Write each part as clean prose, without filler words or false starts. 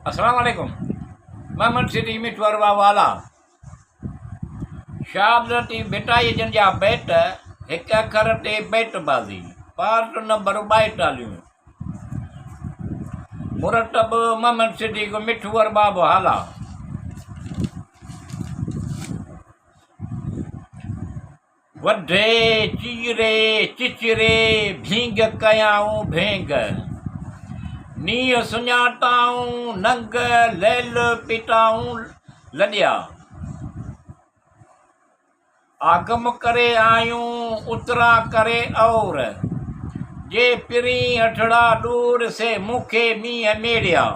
السلام عليڪم محمد صديق مٺو ارباب والا شاهه عبداللطيف ڀٽائيء جن جا بيت هڪ اکر تي بيت بازي پارٽ نمبر 42 مرتب محمد صديق مٺو ارباب هالا وڍي، چيري، چچري، ڀينگ ڪيائون ڀينگ. نينهن سڃاتائون ننگ، ليل پيتائون لڏيا. آگم ڪري آيون، اترا ڪري اور. جي پرين اٺڙا ڏور، سي مون کي مينهن ميڙيا.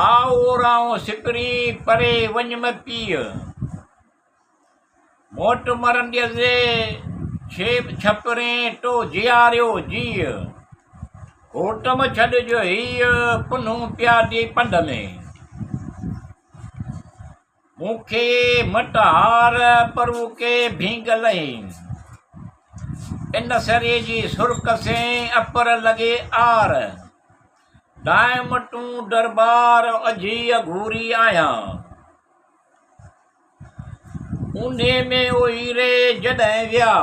آء اورائون سپرين، پري وڃ م پيء. موٽ مرنديس جي ڇيب ڇپرين تو جياريو جيء. هوٽ م ڇڏج هيء پنهون پيادي پنڌ ۾. مون کي مٽ هار پروڪي ڀينگ لهين. ان سري جي سرڪ سين اپر لڳي آر. دائم تون دربار اجهي اگهوري آهيان. اونهي ۾ اوهيري جڏهن ويا،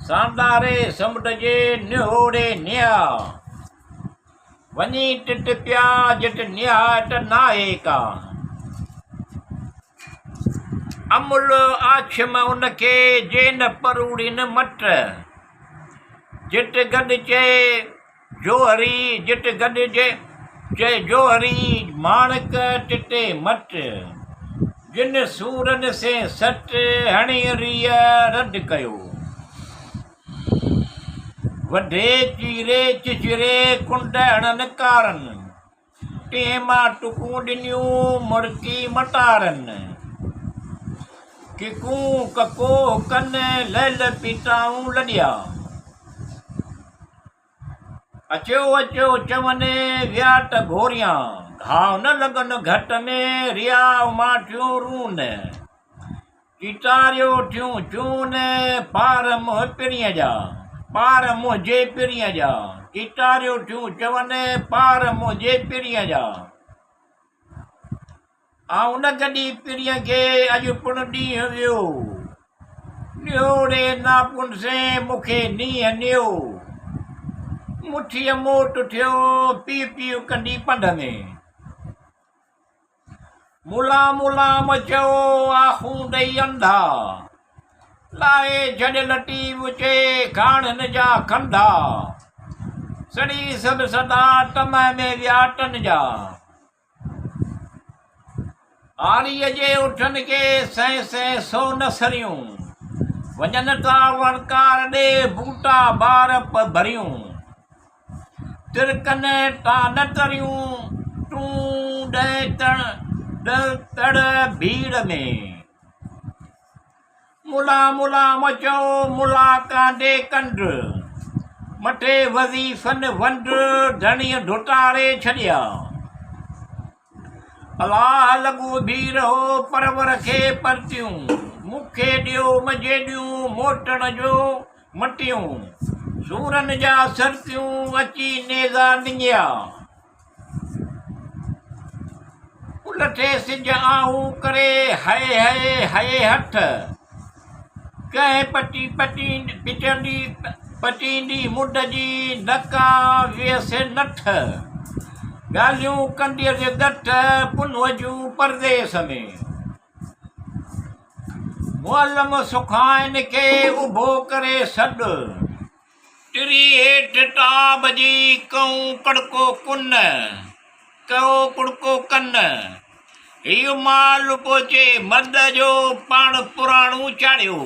سانداري سمنڊ جي نهوڙي نيا. وڃي ٽٽ پيا جت نهايت ناهي ڪا. امل آڇيم ان کي جي نه پروڙين مٽ. جت گڏ چئي جوهري جت گڏجي چئي جوهري ماڻڪ ٽٽي مٽ، جن سورن سين سٽ هڻي ريء رڍ ڪيو. وڍي چيري چچري ڪنڊ هڻن ڪارن، ٽين مان ٽڪون ڏنيون مرڪي مٽارن. ڪڪون ڪڪوهه ڪن لعل پيتائون لڏيا. اچيو اچيو چون ويا ته گهوريان، گهاء نه لڳن گهٽ ۾، ريا اماٺيون رون، چيٽاريو ٿيون چون، پار منهن پرينء جا، پار منهنجي پرينء جا، چيٽاريو ٿيون چون، پار منهنجي پرينء جا. آئون نه گڏي پرينء کي اڄ پڻ ڏينهن ويو. نهوڙي ناپن سين مون کي نينهن نيو. مٺيء موٽ ٿيو پيء پيء ڪندي پنڌ ۾. ملا ملا م چئو آخون ڏئي انڌا. لاهي ڇڏ لطيف چئي کاڻن جا کنڌا. سڙي سڀ سدا طمع ۾ ويا تن جا. آريء جي اٺن کي سئين سئين سو نه سريون، وڃن ٿا وڻڪار ڏي بوٽا بار ڀريون. ترڪن تان نه تريون، تون ڏئين تڙ ڀيڙ ۾. ملا ملا م چئو، ملا ڪانڊي ڪنڊ. مٺي وظيفن ونڊ، ڌڻيء ڌوتاري ڇڏيا. الله لڳو ڀي رهو، پرور کي پرتيون. مون کي ڏيو م جيڏيون، موٽڻ جو مٽيون. سورن جا سرتيون، اچي نيزا نڱيا. الٺي سج آهون ڪري هئي هئي هئي هٺ. ڪنهن پٽي پٽيندي پٽيندي منڍ جي نڪا ويس نٺ. ڳالهيون ڪنديس ڳٺ پنهونء جون پرديس ۾. معلم سکائن کي اڀو ڪري سڏ. ٽري هيٺ ٽاب جي ڪئون ڪڙڪو ڪن، ڪئو ڪڙڪو ڪن. هيء مال پهچي مد جو پاڻ پراڻو چاڙهيو.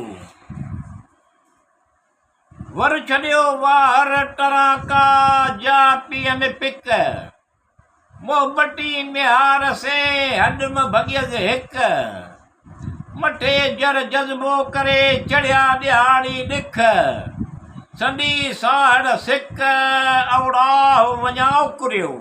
ور ڇڏيو واهر ٽرانڪا جا پيئن پڪ. محبتي ميهار سين هڏ م ڀڳيس هڪ. مٺي جر جذبو ڪري چڙهيا ڏهاڙي ڏک. سندي ساهڙ سڪ اوڙاهه وڃان اڪريو.